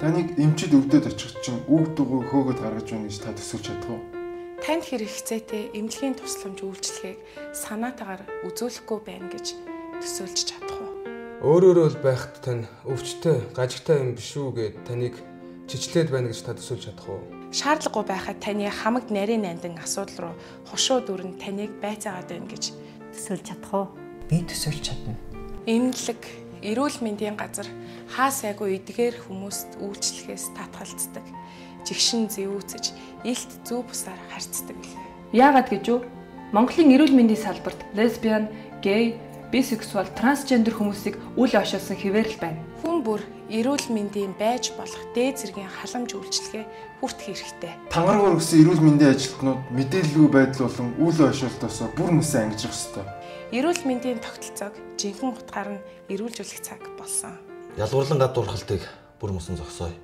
Таныг эмчид өвдөд очих чинь үг дугуй хөөгд гаргаж байна гэж та төсөөлж чадах уу? Танд хэрэгцээтэй эмнэлгийн тусламж үйлчилгээг санаатаагаар үзүүлэхгүй байна гэж төсөөлж чадах уу? Өөрөөрөө л байхад тань өвчтэй, гажигтай юм биш үү гэд таныг чичлээд байна гэж та төсөөлж чадах уу? Шаардлагагүй байхад таны хамаг нарийн нандин асуудал руу хошуу дүрэн таныг байцаагаад байна гэж төсөөлж чадах уу? Би төсөөлж чадна. Эмнэлэг, эрүүл мэндийн газар хаа сайгүй эдгээр хүмүүст үйлчлэхээс татгалздаг. Жигшин зэвүүцэж, илт зүү бусаар харьцдаг билээ. Яагаад гэж үү? Монголын эрүүл мэндийн салбарт лесбиан, гей, бисексуал, трансгендер хүмүүсийг үл ошоолсон хэвээр л байна. Хүн бүр эрүүл мэндийн байж болох дээд зэргийн халамж үйлчилгээ хүртэх хэрэгтэй. Тангараг өргөсөн эрүүл мэндийн ажилтнууд мэдээлэлгүй байдал болон үл ошоолтоосоо бүр мөсөн ангижрах ёстой. Эрүүл мэндийн тогтолцоог жинхэнэ утгаар нь эрүүлжүүлэх цаг болсон. Ялгуурлан гадуурхалтыг бүр мөсөн зогсооё.